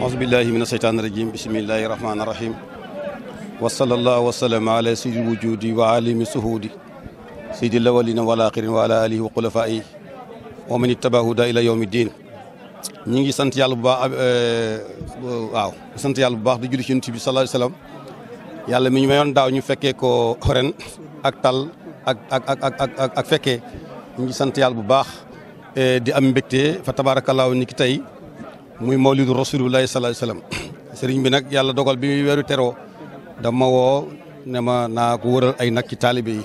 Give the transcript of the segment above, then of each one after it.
أعوذ بالله من الشيطان الرجيم بسم الله الرحمن الرحيم وصلى الله وسلم على سيد الوجود وعالم الشهود سيد الأولين والآخرين وعلى آله وخلفائه ومن اتبعه إلى يوم الدين. ñi ngi sant yàlla bu baax waaw sant yàlla bu baax di julli ci Yonent bi sallallahu alayhi wasallam yàlla mi ñu mayoon daaw ñu fekkee ko ren ak tal ak fekkee ñu ngi sant yàlla bu baax di am mbégte fa tabaarakallaahu ni ki tey muy mawlidu rasulullahi sallallahu alayhi wasallam sëriñ bi nag yàlla dogal bi weeru teroo dama woo ne ma naa ko wëral ay nag ci taalibe yi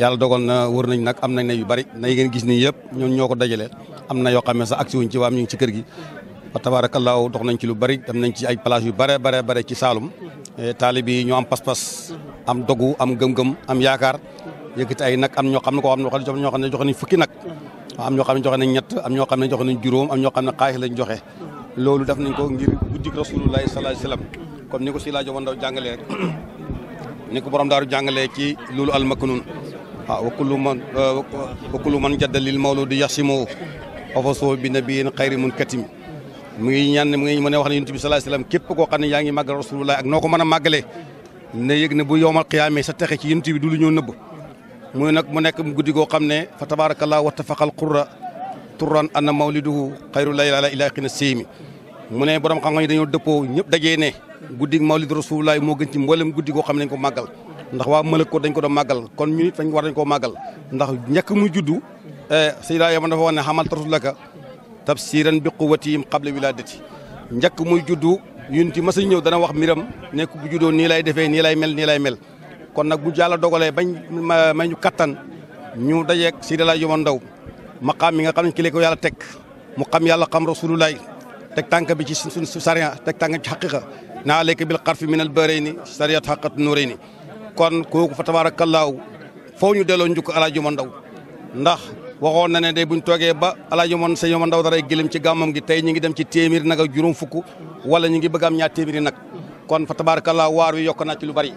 yàlla dogal na wër nañ nag am nañ ne yu bari na yi ngeen gis nii yëpp ñoom ñoo ko dajale am na yoo xam ne sax agsi wuñ ci waam ñu ngi ci kër gi fa tabaarakallaahu dox nañ ci lu bari dem nañ ci ay place yu bare ci Saalum taalibe yi ñoo am pas-pas am dogu am gëm-gëm am yaakaar yëkkati ay nag am ñoo xam ne ko am ñoo xam ne joxe nañ fukki nag am ñoo xam ne joxe nañ ñett am ñoo xam ne joxe nañ juróom am ñoo xam ne xaalis lañ joxe loolu def nañ ko ngir guddik rasulullahi sallallahu alayhi wasallam comme ni ko si laajo ndaw jàngalee rek ni ko borom daaru jàngalee ci loolu almaknun waaw wa kullu man jadda lil mawludi yasimoo ofasoo bi nabiyin xayri mun katim mu ngi ñaan mu ne wax ne yonent bi sallallahu alayhi wasallam képp koo xam ne yaa ngi màggal rasulullah ak noo ko mën a màggalee ne yëg ne bu yowmal qiyaamee sa texe ci yonent bi du lu ñëw nëbb muy nag mu nekk guddi goo xam ne fa tabarakallah wattafaqal qurra turran anna mawliduhu xayru layla la ilaa xina séemi mu ne borom xam-xam yi dañoo dëppoo ñëpp dajee ne guddi mawlid rasulullah moo gën ci mboolem guddi goo xam ne dañ ko màggal ndax waa mëlëk ko dañ ko doon màggal kon ñu nit war dañ koo màggal ndax njëkk muy juddu Seydina Yaman dafa wax ne xamal rasulaka tafsiran bi quwwatihim qabla wiladati njëkk muy juddu yunti masa ñëw dana wax miram ne bu juddoo nii lay defee nii lay mel kon nag bu Yàlla dogalee bañ may ñu kattan ñu dajeeg Seydina Yaman Ndaw maqaam mi nga xam ne ki ko Yàlla teg mu xam Yàlla xam rasulullah teg tànk bi ci suñ sariya teg tànk ci xaqiqa naa alayka bil xarfi min al barayni sariyat xaqat nuurayni kon kooku fa tabaarakallaahu foo ñu delloo njukk Alaaji Yaman Ndaw ndax waxoon na ne de buñ toogee ba Alaaji Yaman Ndaw daray gëlëm ci gàmmam gi tey ñu ngi dem ci téeméeri nag ak juróom fukk wala ñu ngi bëgg am ñaar téeméeri nag kon fa tabaarakallaahu waar wi yokk naa ci lu bari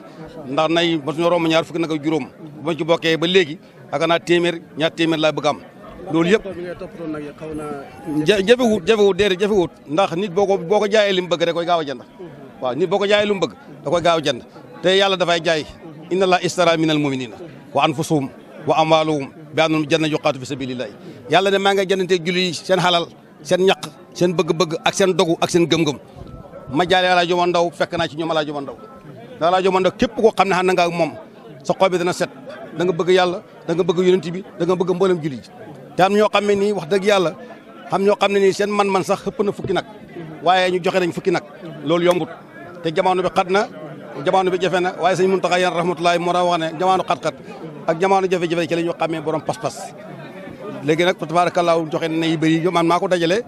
ndax nay ba suñu romb ñaar fukki nag ak juróom bu ma ci bokkee ba léegi ak naa ñaar téeméer laa bëgg am loolu yëpp jafewut déedéet jafewut ndax nit boo ko jaayee li mu bëgg rek koy gaaw a jënd waaw nit boo ko jaayee li mu bëgg da koy gaaw a jënd te yàlla dafay jaay inna allah istara minal muminina wa anfusahum wa amwaluhum bi annahum janna yuqaatu fi sabilillahi yàlla ne maa nga jëndante julli yi seen xalal seen ñaq seen bëgg-bëgg ak seen dogu ak seen gëm-gëm ma jaale Alaaji Yaman Ndaw fekk naa ci ñoom Alaaji Yaman Ndaw da Alaaji Yaman Ndaw képp koo xam ne xam na nga ak moom sa xol bi dana set da nga bëgg yàlla da nga bëgg yonent bi da nga bëgg mboolem julli ji te am ñoo xam ne nii wax dëgg yàlla xam ñoo xam ne nii seen man-man sax xëpp na fukki nag waaye ñu joxe nañ fukki nag loolu yombut te jamono bi xat na jamono bi jafe na waaye sëñ Muntaxa yan rahmatullahi moo tax wax ne jamono xat-xat ak jamono jafe-jafe ci la ñu xamee borom pas-pas léegi nag tabaarakallaahu joxe na yi bëri man maa ko dajale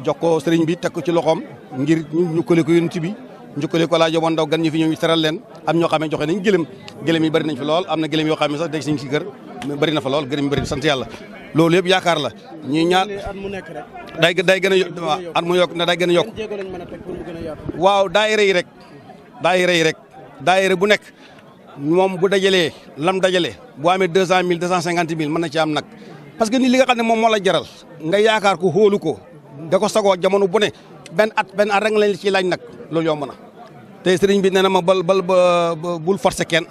jox ko sëriñ bi teg ko ci loxoom ngir ñu kële ko yonent bi njukkale ko Alaaji Yaman Ndaw gan ñi fi ñëw ñu teral leen am ñoo xam ne joxe nañ gëlëm yi bëri nañ fi lool am na gëlëm yoo xam ne sax dégg siñ ci kër bëri na fa lool gërëm yi bëri sant yàlla loolu yëpp yaakaar la ñuy ñaan day gën a at mu yokk na day gën a yokk waaw daayira yi rek daayira bu nekk moom bu dajalee lam dajale bu amee 200 000 250 000 mën na ci am nag parce que ni li nga xam ne moom moo la jaral nga yaakaar ko xóolu ko da ko sagoo jamono bu ne benn at rek lañ ci laaj nag loolu yomb na te sëriñ bi nee na ma bul forcer kenn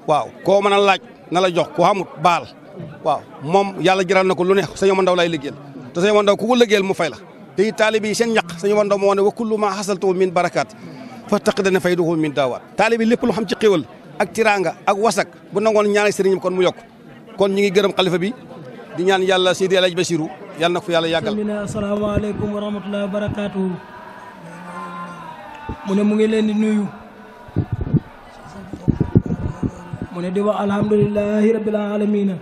waaw koo mën a laaj na la jox ko xamut baal waaw moom yàlla jaral na ko lu ne sëñ Yaman Ndaw lay liggéeyal te sëñ Yaman Ndaw ku ko liggéeyal mu fay la te taalibe yi seen ñaq sëñ Yaman Ndaw moo ne wa kullu ma xasaltu min barakaat fa taqdana fayduhu min daawaat taalibe lépp lu xam ci xéwal ak tiraanga ak wasak bu nangoon ñaanal sëriñ kon mu yokk kon ñu ngi gërëm xalifa bi di ñaan yàlla Seydi El Hadji Bassirou yàlla na ko fi yàlla yàggal. asalaamaaleykum wa rahmatullahi wa barakaatuhu. mu ne mu ngi leen di nuyu. mu ne di wax alhamdulilahi rabbil alamina.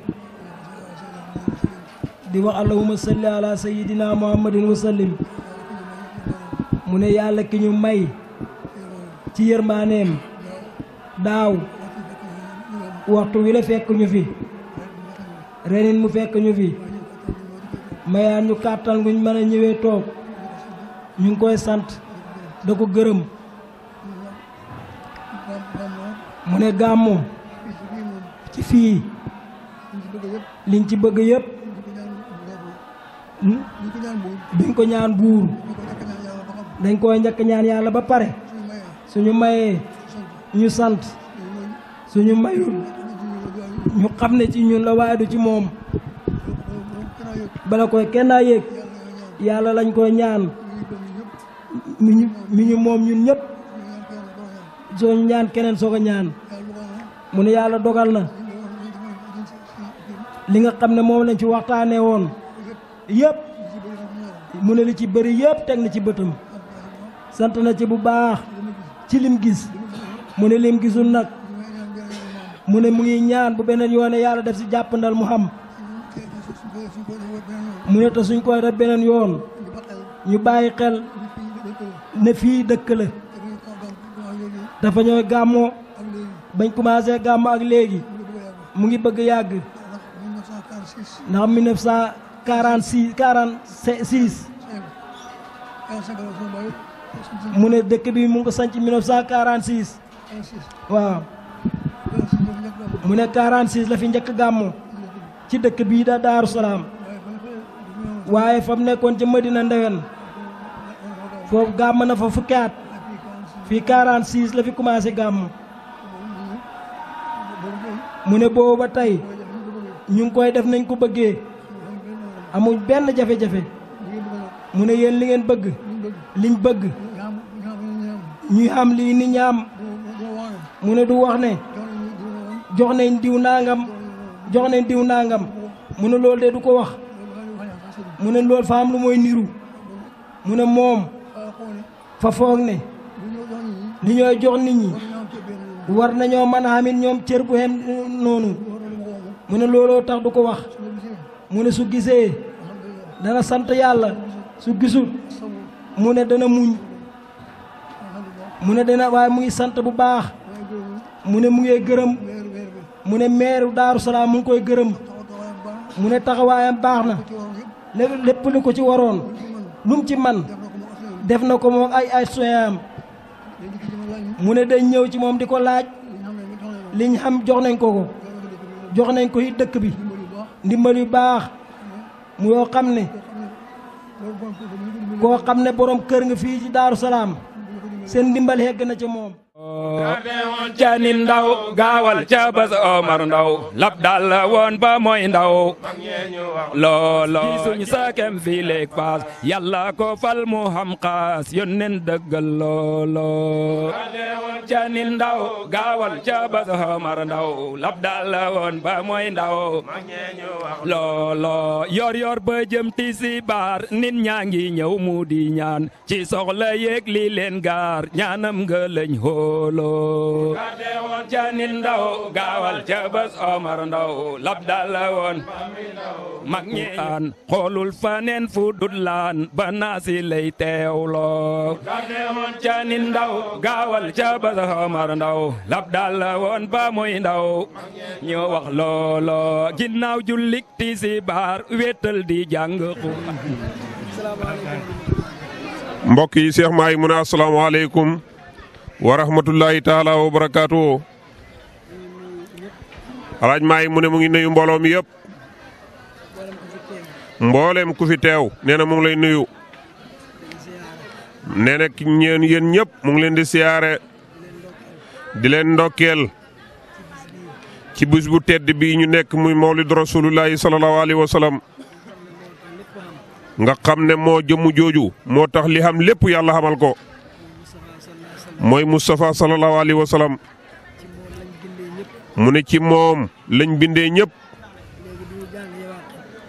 di wax allahumma salli ala sayyidina muhammadin wa sallim. mu ne yàlla ki ñu may. ci yërmaaneem. daaw. waxtu wi la fekk ñu fi. renin mu fekk ñu fi. mayaan ñu kàttan guñ mën a ñëwee toog ñu ngi koy sant da ko gërëm mu ne gàmmu ci fii liñ ci bëgg yëpp duñ ko ñaan buur dañ koy njëkk ñaan yàlla ba pare suñu mayee ñu sant suñu mayul ñu xam ne ci ñun la waaye du ci moom bala koy kenn a yéeg yàlla lañ koy ñaan mi ñu moom ñun ñëpp soo ñaan keneen soo ko ñaan mu ne yàlla dogal na li nga xam ne moom lañ fi waxtaanee woon yëpp mu ne li ci bëri yëpp teg na ci bëtam sant na ci bu baax ci lim gis mu ne lim gisul nag mu ne mu ngi ñaan bu beneen yoone yàlla def si jàppandal mu xam mu ne te suñ koy def beneen yoon ñu bàyyi xel ne fii dëkk la dafa ñooy gàmmoo bañ commencé gàmmo ak léegi mu ngi bëgg yàgg ndax 1946 mu ne dëkk bi mu ngi ko sanc 1946 waaw mu ne 46 la fi njëkk gàmmo ci dëkk bii da Daaru Salaam waaye fa mu nekkoon ci Madina Ndewen foofu gàmm na fa fukki at fii 46 la fi commencé gàmm mu ne boobu ba tey ñu ngi koy def nañ ko bëggee amul benn jafe-jafe mu ne yéen li ngeen bëgg liñ bëgg ñuy am lii ni ñaam mu ne du wax ne jox nañ diw nangam jox nañ diw nangam mu ne loolu de du ko wax mu ne loolu fa am lu mooy niru mu ne moom fa foog ne li ñooy jox nit ñi war nañoo mën a amit ñoom cër bu xem noonu mu ne looloo tax du ko wax mu ne su gisee dana sant yàlla su gisul mu ne dana muñ mu ne dana waaye mu ngi sant bu baax mu ne mu ngi gërëm mu ne meeru Daaru Salaam mu ngi koy gërëm mu ne taxawaayam baax na lépp lu ko ci waroon lu mu ci man def na ko moom ay soyaam mu ne dañ ñëw ci moom di ko laaj liñ xam jox nañ ko ko jox nañ ko it dëkk bi ndimbal yu baax mu yoo xam ne koo xam ne borom kër nga fii ci Daaru Salaam seen ndimbal hegg na ci moom ca nit ndaw gaawal ca bas Omar Ndaw lab dal la woon ba mooy ndaw loolo suñ sakem fii léeg paas yàlla ko fal mu xam xaas yónneen dëggal loolo ca nit ndaw gaawal ca bas Omar Ndaw lab dal la woon ba mooy ndaw loolo yor yor ba jëm ti si baar nit ñaa ngi ñëw mu di ñaan ci soxla yéeg li leen gaar ñaanam nga lañ hoolo garde woon ca nit ndaw gaawal ca bés Omar Ndaw lab dal la woon mag ñi aan xoolul faneen fu dul laan ba naasi lay teewloo garde woon ca nit ndaw gaawal ca bés Omar Ndaw lab dal la woon ba muy ndaw ñu wax loolo ginnaaw jullik tisbaar wéetal di jàng mbokk yi Cheikh Mahi mu ne asalaamaaleykum wa rahmatullahi taala wa barakaatu. alaaj Mahi mu ne mu ngi nuyu mbooloo mi yëpp mboolem ku fi teew nee na mu ngi lay nuyu nee na yéen ñëpp mu ngi leen di siyaare di leen ndokkeel ci bis bu tedd bii ñu nekk muy mawlid rasulullahi sallallahu alayhi wa sallam nga xam ne moo jëmm jooju moo tax li xam lépp yàlla xamal ko mooy Moustapha sallallahu alayhi wa sallam mu ne ci moom lañ bindee ñëpp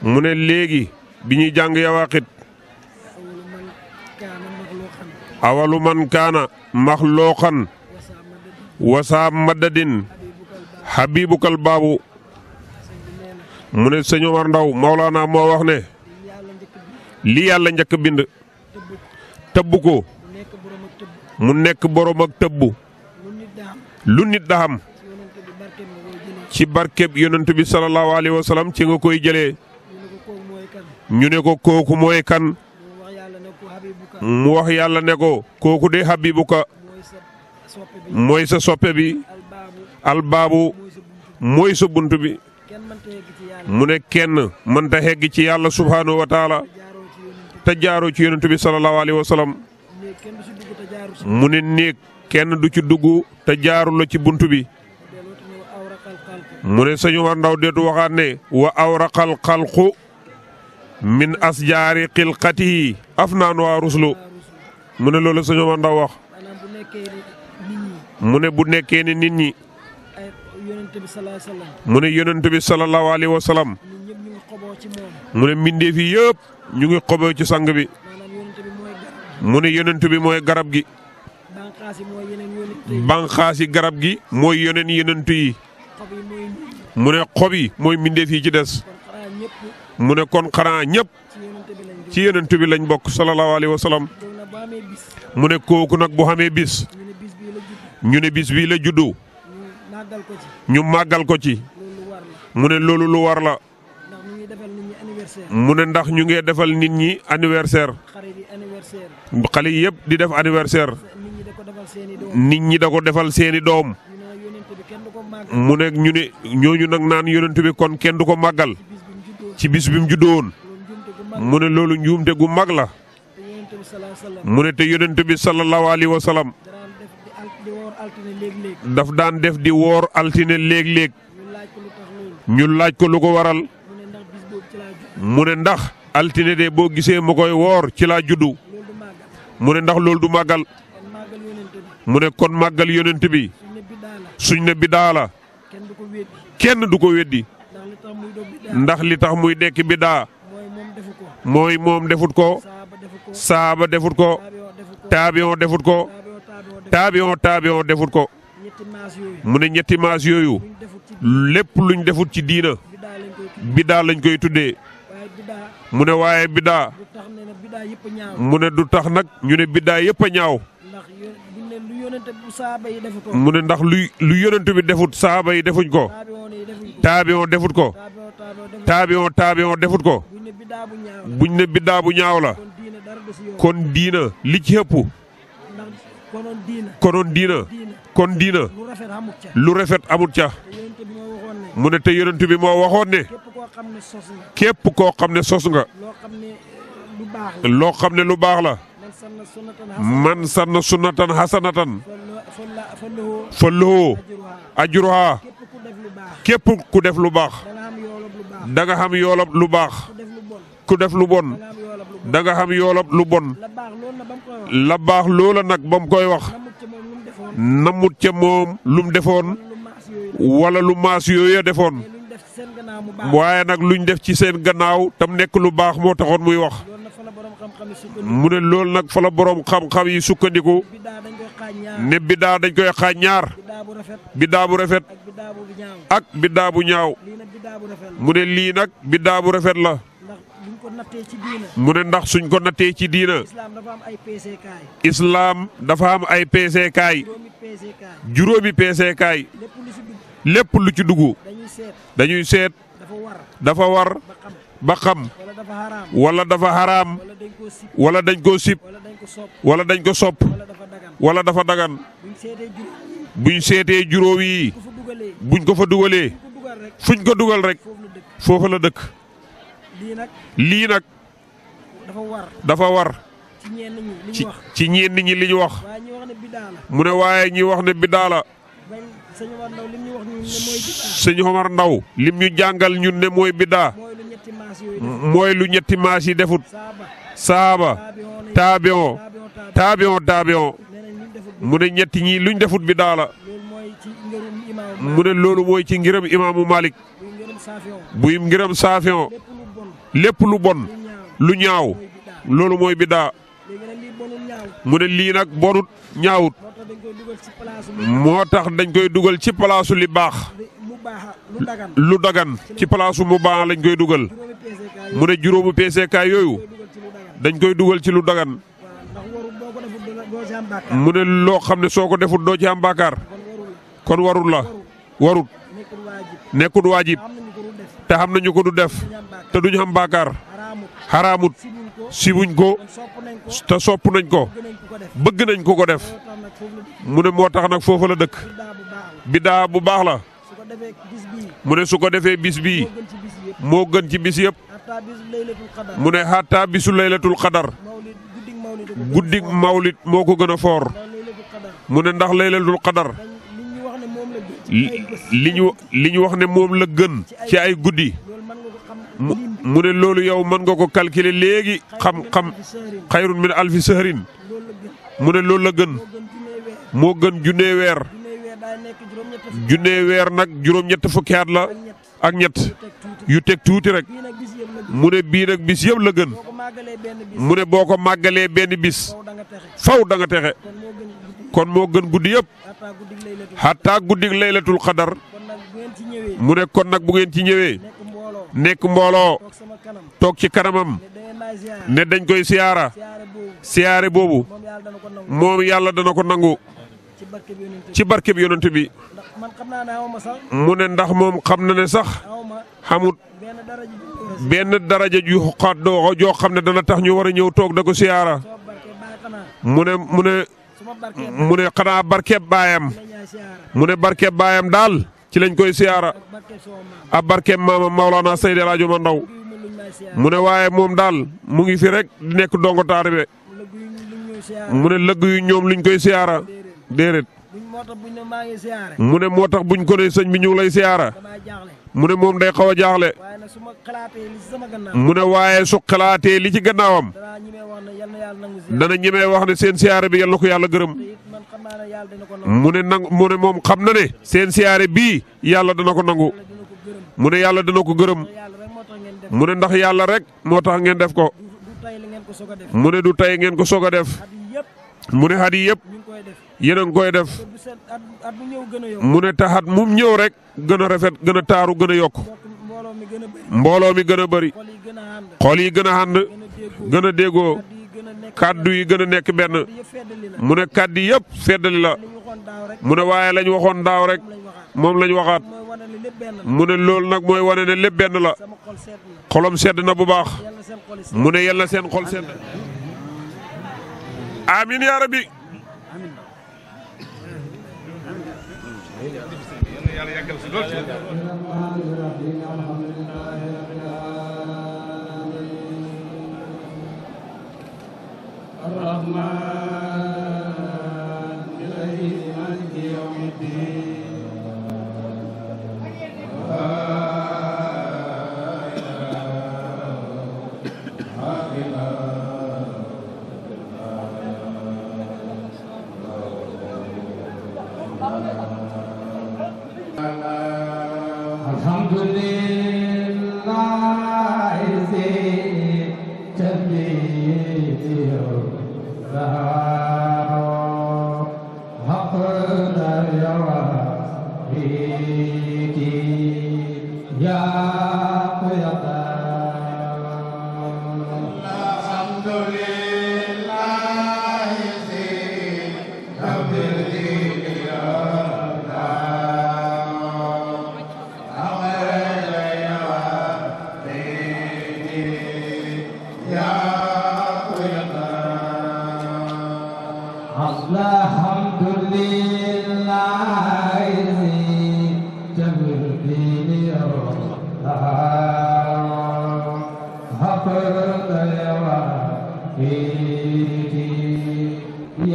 mu ne léegi bi ñuy jàng yawaqit awalu man kaana maxlooqan wasaa madadin habibukal baabu mu ne sëñ Omar Ndaw Mawlaana moo wax ne li yàlla njëkk bind tëbb ko mu nekk borom ak tëbbu lu nit da xam ci barkeb yonent bi sallallahu alayhi wa sallam ci nga koy jëlee ñu ne ko kooku mooy kan mu wax yàlla ne ko kooku de habibuka mooy sa soppe bi albaabu mooy sa bunt bi mu ne kenn mënta hegg ci yàlla subhaanahu wa taala te jaaroo ci yonent bi sallallahu alayhi wa sallam mu ne néeg kenn du ci dugg te jaaru la ci buntu bi mu ne sëñ Omar Ndaw deetu waxaat ne wa awraqal xalqu min asjaari xilqatihi afnaan waa ruslu mu ne loolu sëñ Omar Ndaw wax mu ne bu nekkee ni nit ñi mu ne yonent bi sallallahu alayhi wa sallam mu ne mbindeef yi yëpp ñu ngi xoboo ci sang bi mu ne yonent bi mooy garab gi banqaasi garab gi mooy yeneen yonent yi mu ne xob yi mooy mbindeef yi ci des mu ne kon xanaa ñëpp ci yonent bi lañ bokk sallallahu alayhi wa sallam mu ne kooku nag bu xamee bis ñu ne bis bii la juddu ñu màggal ko ci mu ne loolu lu war la mu ne ndax ñu ngi defal nit ñi anniversaire xale yi yëpp di def anniversaire nit ñi da ko defal seeni doom mu ne ñu ne ñooñu nag naan yonent bi kon kenn du ko màggal ci bis bi mu juddoon mu ne loolu njuumte gu mag la mu ne te yonent bi sallallahu alayhi wa sallam daf daan def di woor altine léeg-léeg ñu laaj ko lu ko waral mu ne ndax altine de boo gisee ma koy woor ci laa juddu mu ne ndax loolu du màggal mu ne kon màggal yonent bi suñ ne bidaa la kenn du ko weddi ndax li tax muy dekk bidaa mooy moom defut ko saaba defut ko taabiyon defut ko taabiyon defut ko mu ne ñetti maas yooyu lépp luñ defut ci diina bidaa lañ koy tuddee mu ne waaye bidaa mu ne du tax nag ñu ne bidaa yëpp a ñaaw mu ne ndax lu yonent bi defut saaba yi defuñ ko taabiyon defut ko taabiyon defut ko buñ ne bidaa bu ñaaw la kon diina li ci ëpp kon diina lu rafet amut ca mu ne te yonent bi moo waxoon ne képp koo xam ne sos nga loo xam ne lu baax la man sanna sunnatan hasanatan fa lahu ajruha képp ku def lu baax da nga xam yoolab lu baax ku def lu bon da nga xam yoolab lu bon la baax loola nag ba mu koy wax namut ca moom lu mu defoon wala lu maas yooya defoon waaye nag luñ def ci seen gannaaw tam nekk lu baax moo taxoon muy wax mu ne loolu nag fa la boroom xam-xam yi sukkandiku ne biddaa dañ koy xaaj ñaar biddaa bu rafet ak biddaa bu ñaaw mu ne lii nag biddaa bu rafet la mu ne ndax suñ ko nattee ci diina islaam dafa am ay peesekaay juróomi peesekaay lépp lu ci dugg dañuy seet dafa war ba xam wala dafa xaraam wala dañ koo sib wala dañ ko sopp wala dafa dagan buñ seetee juróom yi buñ ko fa dugalee fuñ ko dugal rek foofa la dëkk lii nag dafa war ci ñenn ñi li ñu wax mu ne waaye ñi wax ne bidaa la sëñ Omar Ndaw lim ñu jàngal ñun ne mooy bidaa mooy lu ñetti maas yi defut saaba taabiyon mu ne ñetti ñi luñ defut bidaa la mu ne loolu mooy ci ngiram imaamu Malik buy ngiram Saafiyon lépp lu bon lu ñaaw loolu mooy bidaa mu ne lii nag bonut ñaawut moo tax dañ koy dugal ci palaasu li baax lu dagan ci palaasu mu baax lañ koy dugal mu ne juróomu peesekaay yooyu dañ koy dugal ci lu dagan mu ne loo xam ne soo ko defut doo ci am bàkkaar kon warul la warut nekkut waajib te xam nañu ko du def te duñu xam bàkkaar xaraamut sibuñ ko te sopp nañ ko bëgg nañ ko def mu ne moo tax nag foofu la dëkk bidaa bu baax la mu ne su ko defee bis bii moo gën ci bis yëpp mu ne xataa bisu laylatul xadar guddik mawlid moo ko gën a foor mu ne ndax laylatul qadar li ñu wax ne moom la gën ci ay guddi mu ne loolu yow mën nga ko calculer léegi xam xayrun min alfi sahrin mu ne loolu la gën moo gën junnee weer nag juróom-ñett fukki at la ak ñett yu teg tuuti rek mu ne bii nag bis yëpp la gën mu ne boo ko màggalee benn bis faw da nga texe kon moo gën guddi yëpp xataa guddik laylatul qadar mu ne kon nag bu ngeen ci ñëwee nekk mbooloo toog ci kanamam ne dañ koy siyaare boobu moom yàlla dana ko nangu ci barkeb yonent bi mu ne ndax moom xam na ne sax xamut benn daraja ju xaat joo xam ne dana tax ñu war a ñëw toog da ko siyaara mu ne xanaa barkeb baayam mu ne barkeb baayam daal ci lañ koy siyaara ab barkeb maamam Mawlana Seydi El Hadji Omar Ndaw mu ne waaye moom daal mu ngi fi rek di nekk dongo taalibe mu ne lëgg yu ñoom luñ koy siyaara déedéet mu ne moo tax buñ ko ne sëñ bi ñu ngi lay siyaara mu ne moom day xaw a jaaxle mu ne waaye su xalaatee li ci gannaawam dana ñemee wax ne seen siyaare bi yal na ko yàlla gërëm mu ne moom xam na ne seen siyaare bii yàlla dana ko nangu mu ne yàlla dana ko gërëm mu ne ndax yàlla rek moo tax ngeen def ko mu ne du tey ngeen ko soog a def mu ne xat yi yëpp yéen a ngi koy def mu ne taxat mum ñëw rek gën a rafet gën a taaru gën a yokk mbooloo mi gën a bëri xol yi gën a ànd gën a déggoo kàddu yi gën a nekk benn mu ne kàddu yëpp feddali la mu ne waaye lañ waxoon daaw rek moom lañ waxaat mu ne loolu nag mooy wane ne lépp benn la xolom sedd na bu baax mu ne yal na seen xol sedd amin yaa rabbi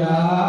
Yeah.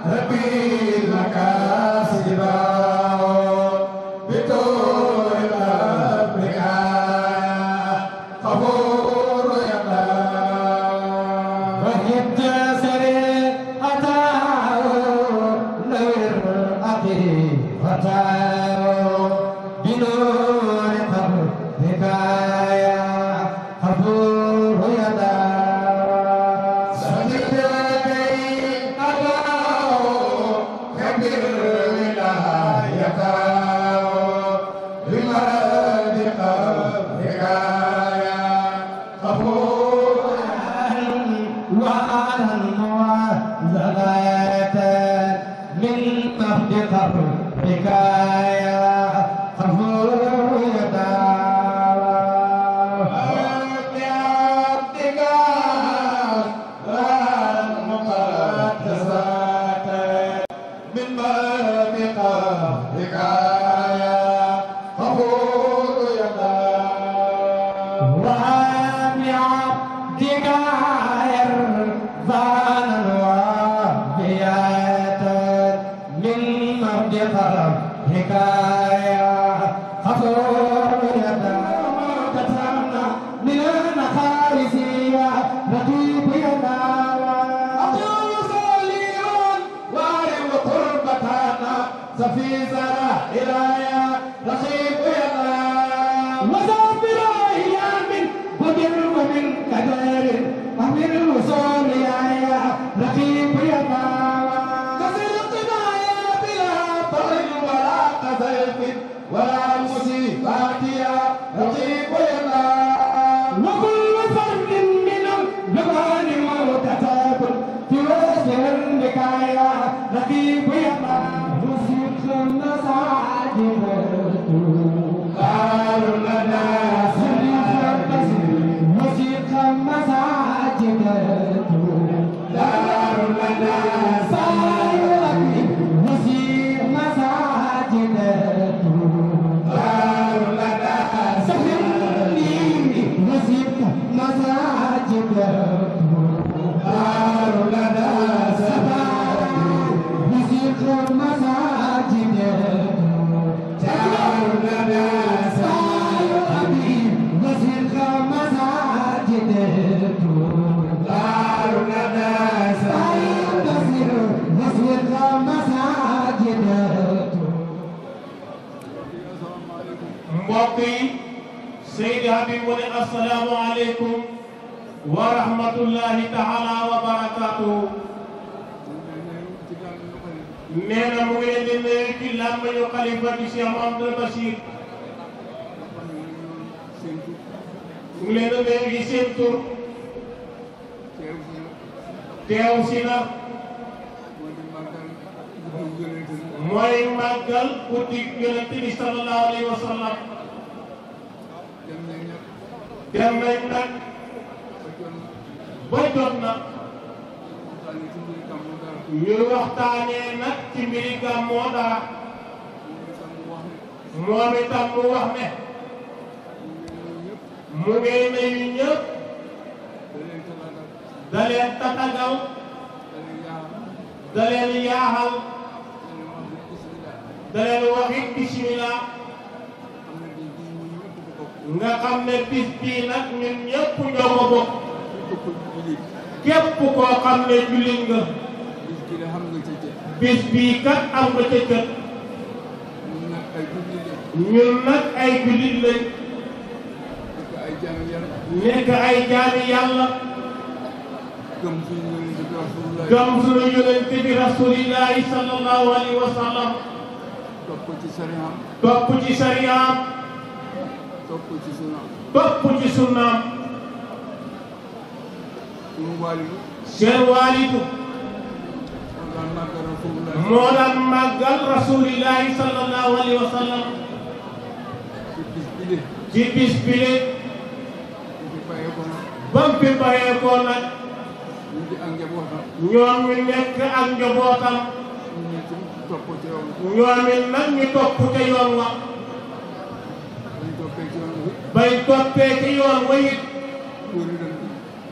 Rabbi Seydi Habib mu ne assalaamu aleykum wa rahmatullahi taala wa barakaatuhu. nee na mu ngi leen di nuyu ci làmmiñu xalifa di Cheikh Mouhamadoul Bachir. mu ngi leen di nuyu ci seen tur. teew si na. mooy màggal guddi Yonent bi sallallahu alayhi wa sallam. dem nañ nag ba jot na ñu waxtaanee nag ci mbiri gàmmoo dara. moom itam mu wax ne mu ngi nuyu ñëpp da leen tatagal da leen yaaxal da leen waxit bismillah nga xam ne bis bii nag ñun ñëpp ñoo ko bokk. képp koo xam ne jullit nga. bis bii kat am nga ca jot. ñun nag ay jullit lañ. nekk ay jaami yàlla. gëm suñu yonent bi rasulillahi sallallahu alayhi wa sallam. topp ci sariyaam. topp ci sariyaam. topp ci sunnaam. seen waalidu moo daan màggal rasulillahi sallallahu alayhi wa sallam. ci bis bile ba mu fi bàyyee ko nag ñoom ñu nekk ak njabootam. ñoom it nag ñu topp ca yoon wa. bay toppee ci yoon wa it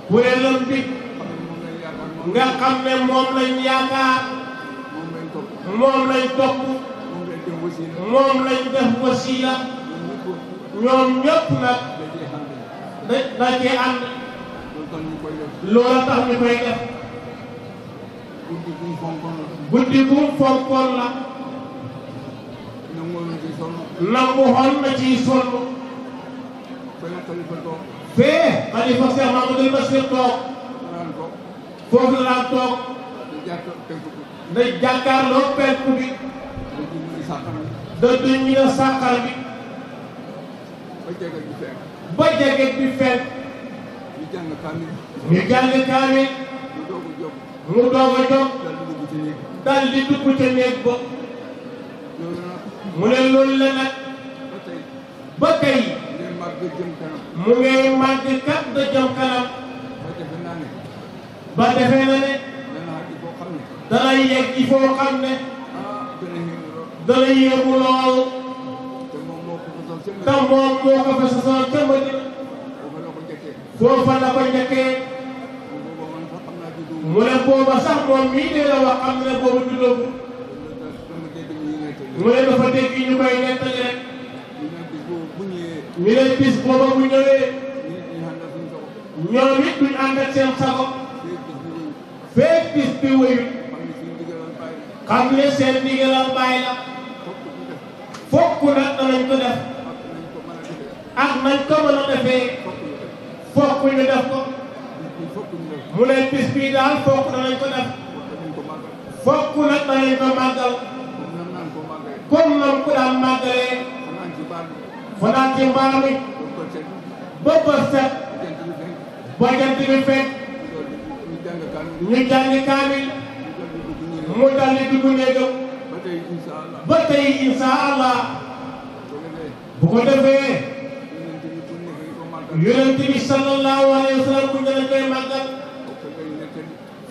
kuréelam bi nga xam ne moom lañ yaakaar moom lañ topp moom lañ def wasiila ñoom ñëpp nag da cee ànd loola tax ñu koy def guddi gu fonkoon la nangu xool na ciy sonn fee xalifa Cheikh Mamadou Bassir toog foofu la daan toog da jàkkaarloo penku bi da duñ ñu ne sàqar bi ba jege bi fenk ñu jàng kaamil mu doog a jóg dal di dugg ca néeg ba mu ne loolu la nag ba tey mu ngay màgg kat da jëm kanam ba defee na ne dana yegg ci foo xam ne dana yéemu lool te moom moo ko fa sasoon ca Madina foofa la ko njëkkee mu ne booba sax moom mii de la wax xam ne boobu juddoogu mu ne dafa dégg ñu koy nettali rek ñu ne bis booba bu ñëwee ñoom it duñ ànd ak seen sago feek bis bi wéyu xam ne seen ndigalal bàyyi la fokk nag danañ ko def ak nañ ko mën a defee fokk ñu def ko mu ne bis bii daal fokk danañ ko def fokk nag danañ ko màggal comme nam ko daan màggalee fanaan ci mbaar mi ba bët set ba jant bi fekk ñu jàngi kaamil mu dal di dugg néegam ba tey insha Allah bu ko defee yonent bi sallallahu alayhi wa sallam bu ñu la koy màggal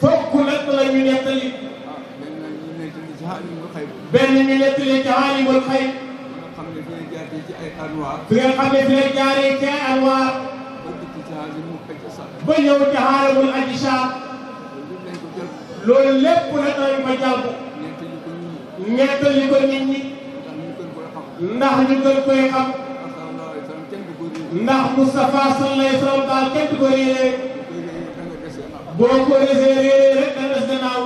fokk nag la ñu nettali benn ñu nettali ci Aalimul Xayb fi nga xam ne fi la jaaree ci ay anwaar ba ñëw ci Aalimul Ajsaam loolu lépp nag dañ ko jàpp nettali ko nit ñi ndax ñu gën koy xam ndax Moustapha sallallahu alayhi wa sallam daal kenn du ko réeree boo ko réeree rek da des gannaaw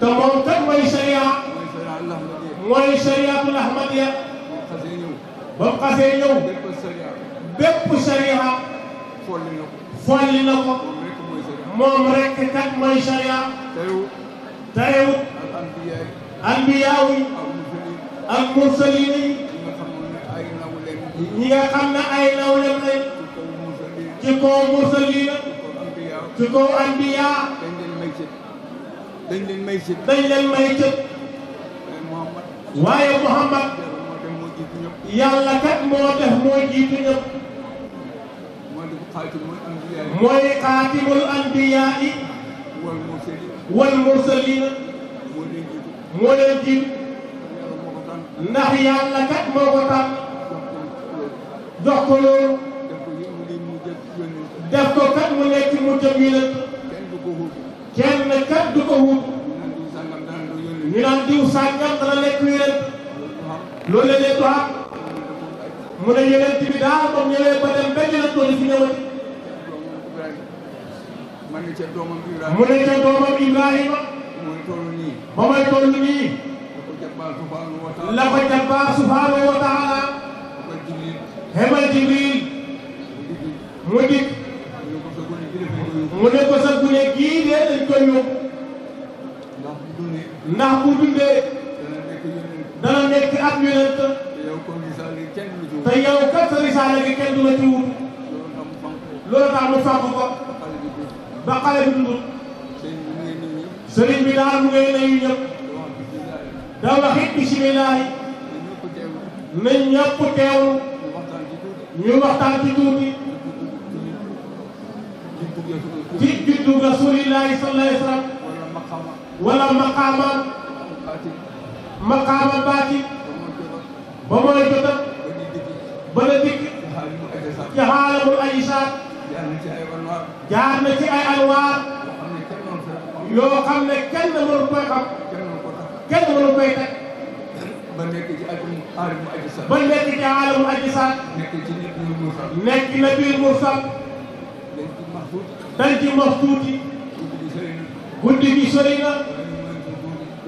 te moom kat mooy sharia mooy shariatul ahmadiya ba mu xasee ñëw bépp sharia folli na ko moom rek kat mooy sharia terewut anbiyaaw yi ak mursaliin yi ñi nga xam ne ay nawlem lañ ci kaw mursaliin ci kaw anbiyaa dañ leen may cët waaye Muhammad yàlla kat moo def moo jiitu ñëpp mooy xaatimul anbiyaa yi wal mursaliin moo leen jiitu ndax yàlla kat moo ko tànn jox ko loolu def ko kat mu nekk mu jëm yi kenn kat du ko wut ñu naan diw sàngam dana nekk yonent loolu la leen doxal mu ne yonent bi daal moom ñëwee ba dem benn la tool fi ñëwati mu ne ca doomam Ibrahima ba may toll nii la ko jabbaar subhaanahu wa taala hebal Jibril mu dikk mu ne ko sa gune gii de dañ koy yóbbu ndax bu dundee dana nekk ab yonent te yow kat sa risaale gi kenn du la ci wut loolu tax mu fàgg ko ba xale bi dund sëriñ bi daal mu ngay nuyu ñëpp da wax it bisimilah nañ ñëpp teewlu ñu waxtaan ci tuuti ci juddu rasulillahi sallallahu alayhi wa sallam wala maqaama baati ba mooy jota ba la dikk ci xaalamul ajsaad jaar na ci ay anwaar yoo xam ne kenn mënu koy xam kenn mënu koy teg ba nekk ci aalimu ajsaad ba nekk ci aalimu ajsaad nekk ci nabiul mursal nekk nabiul mursal dañ ci mos tuuti guddi gi sori na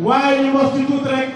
waaye ñu mos ci tuuti rek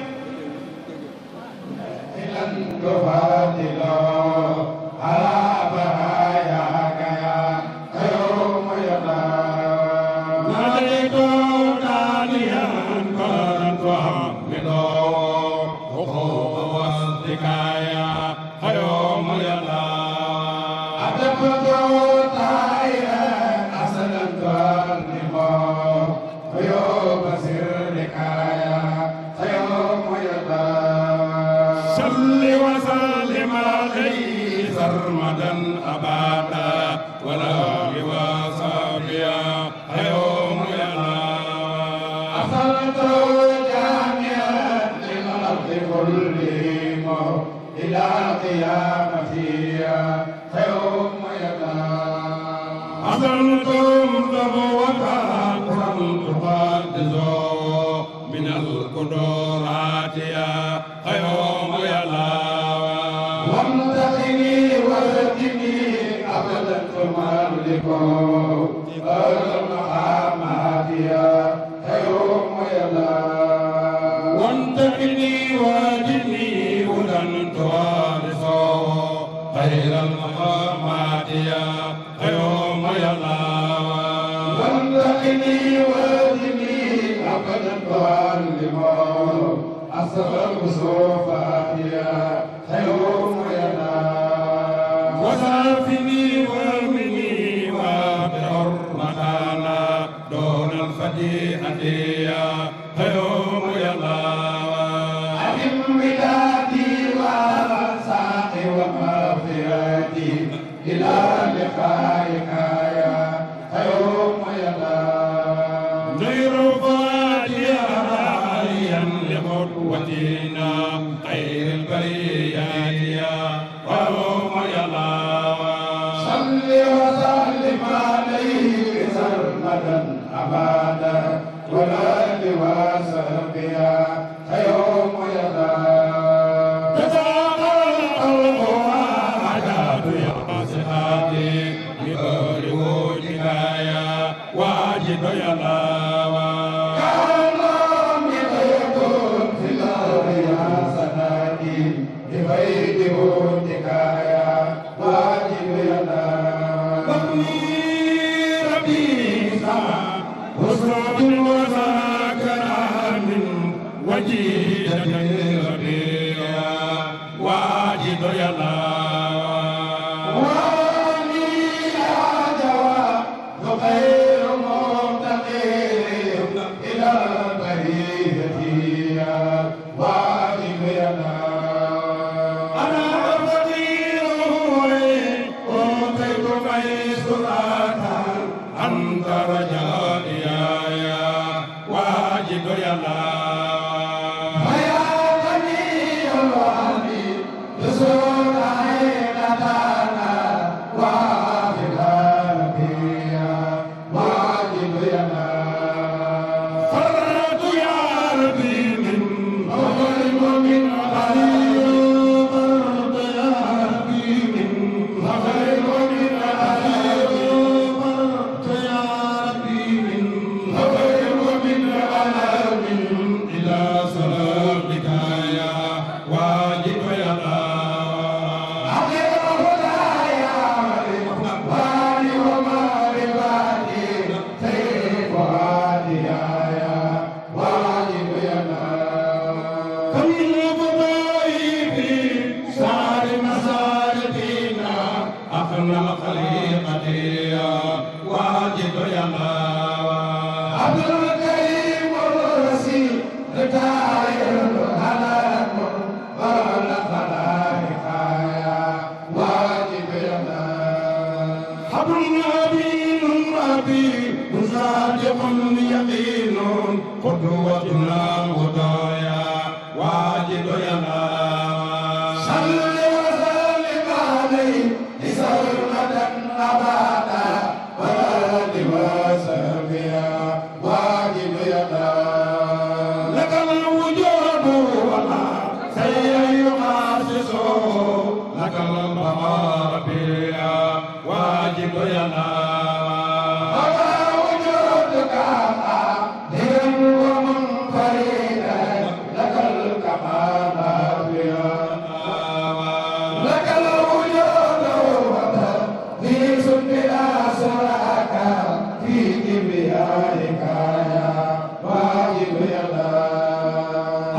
Wajib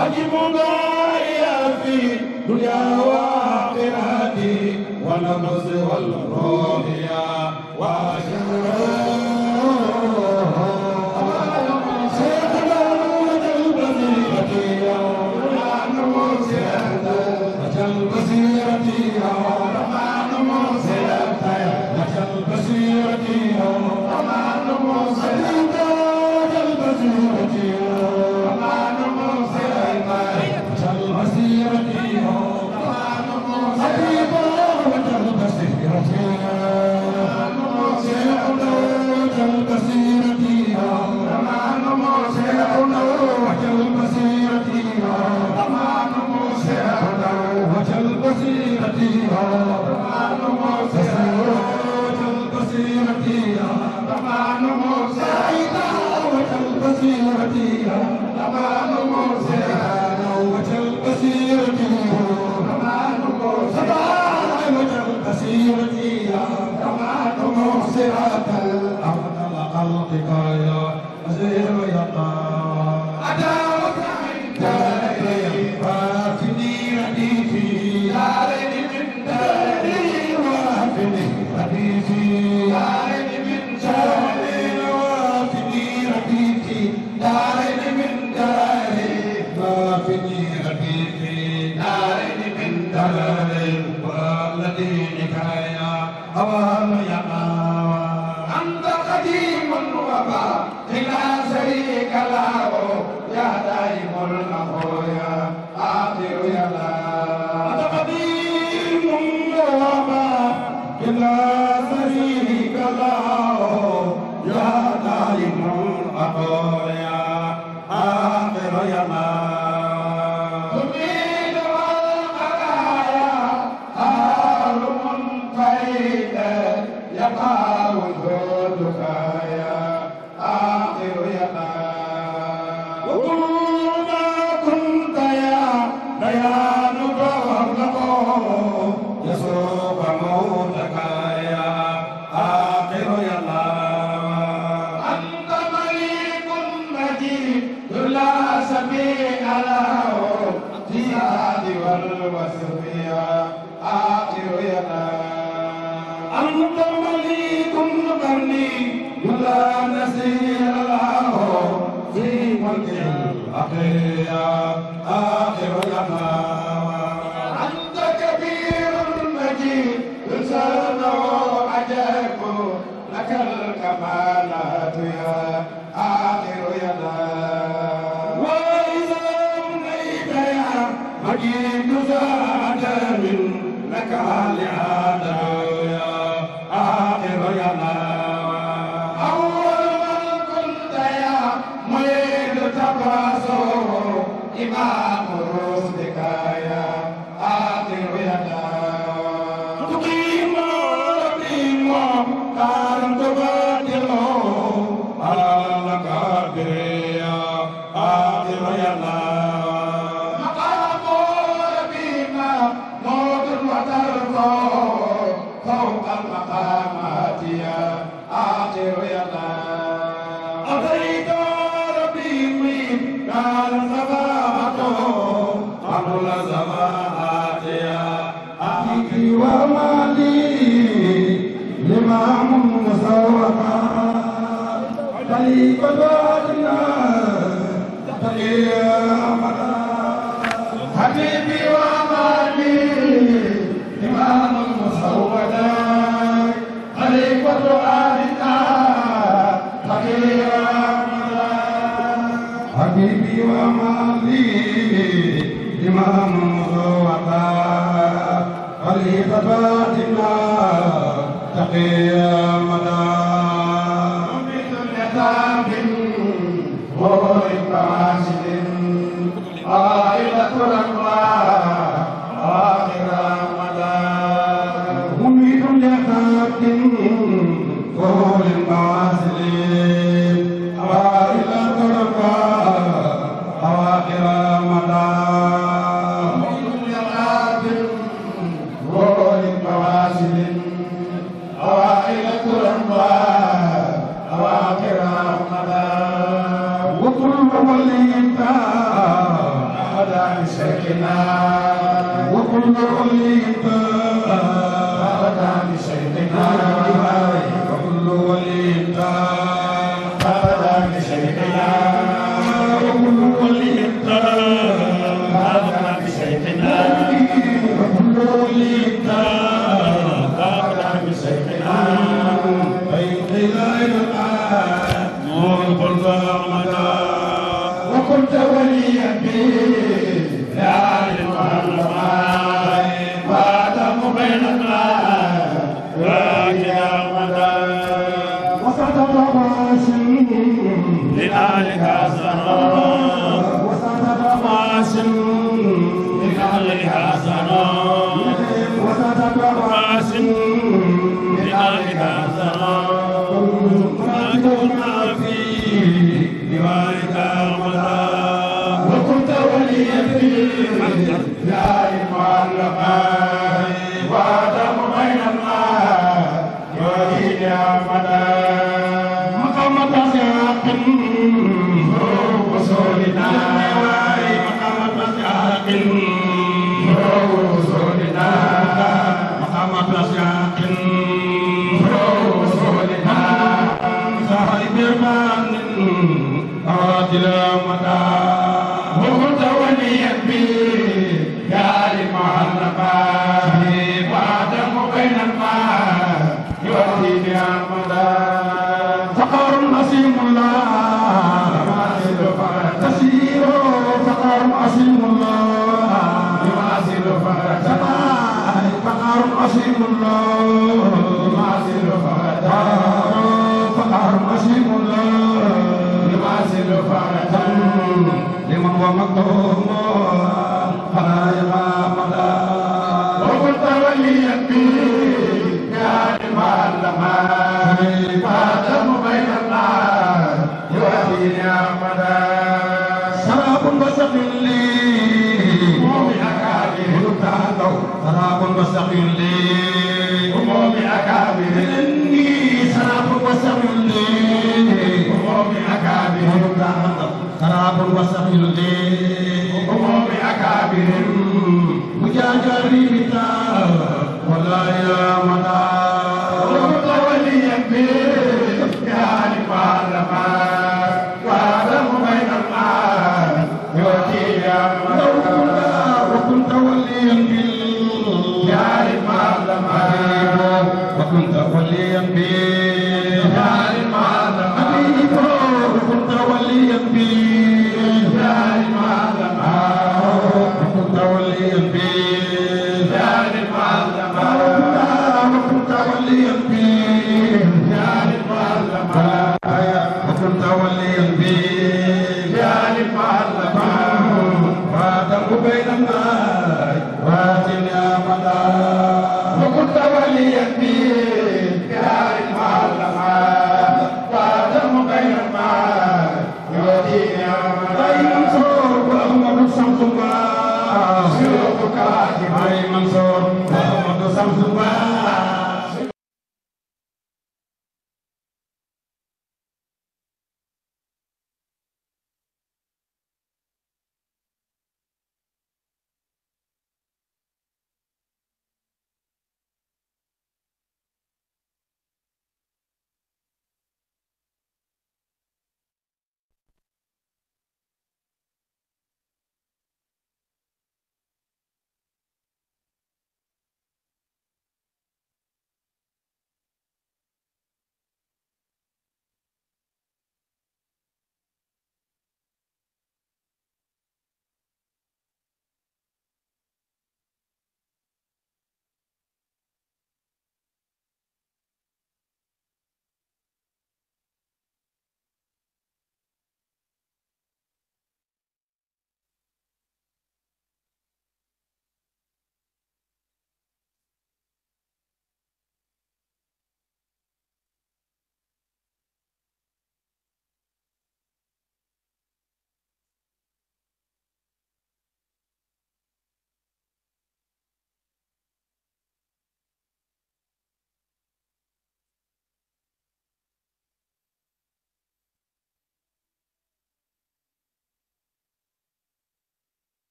أجب داعيا في دنيا وآخرتي والنفس والروح يا بشيخنا وكل ولي أبدا بشيخنا وكل ولي أبدا بشيخنا وكل ولي أبدا بشيخنا وكل ولي أبدا بشيخنا بين ليل نور القلب أحمدا وكنت وليا بي يا للمعلمين وآدم بيننا يا مدى وسطت ماشي لآلك حسنا وسطت ماشي لآلك حسنا وسطت ماشي لآلك حسنا ما كنا فيه لوالك مدى وكنت وليا فيه يا المعلمين وآدم بيننا يا مدى مقامة سياق وصولنا مقامة سياق وصولنا مقامة سياق وصولنا صاحب من أراد مدى وكنت وليا بي يا للمعلمين وآدم بيننا يؤتيني أمدا فقر أسيم الله تسير فقر أسيم الله يماثل فقر أسيم الله يماثل فقر أسيم الله يماثل لمن ومقتهم فلا يغامدا وكنت وليا بي يا المعلمين وآدم بيننا يؤتيني أمدا شراب وسقي لي هموم أكابر شراب وسقي لي هموم أكابر إني شراب وسقي لي هموم أكابر شراب وسقي لي هموم أكابر مجاجري بتا ولا يا مدى وكنت وليا بي يا للمعلمين وآدم بيننا يؤتيني أمدا وكنت وليا بي يا للمعلمين وكنت وليا بي يا للمعلمين وكنت وليا بي يا للمعلمين وكنت وليا بي يا للمعلمين وكنت وليا بي يا للمعلمين وكنت وليا بي يا للمعلمين وآدم بيننا وآتني أمدا وكنت وليا بي يا للمعلمين وآدم بيننا يؤتيني أمدا أي منصور وأحمد شمس الله سيوفك أي منصور وأحمد شمس الله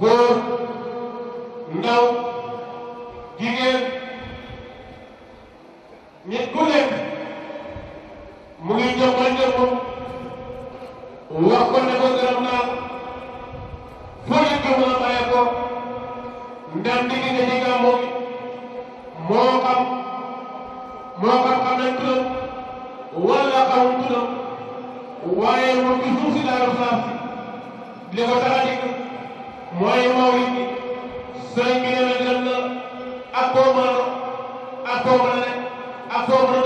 góor ndaw jigéen nit ku nekk mu ngi jëmbal jëmbam wax ko ne ko gërëm naa foo ñu ko mën a bàyyi ko ndem digg nga ci gàmmu gi moo xam xam nañ turam wala xamul turam waaye moom ci suuf si Daaru Salaam li ko tax a dikk mooy mawlid bi sëriñ bi nee na gërëm na ak koo mën a nekk ak koo mën a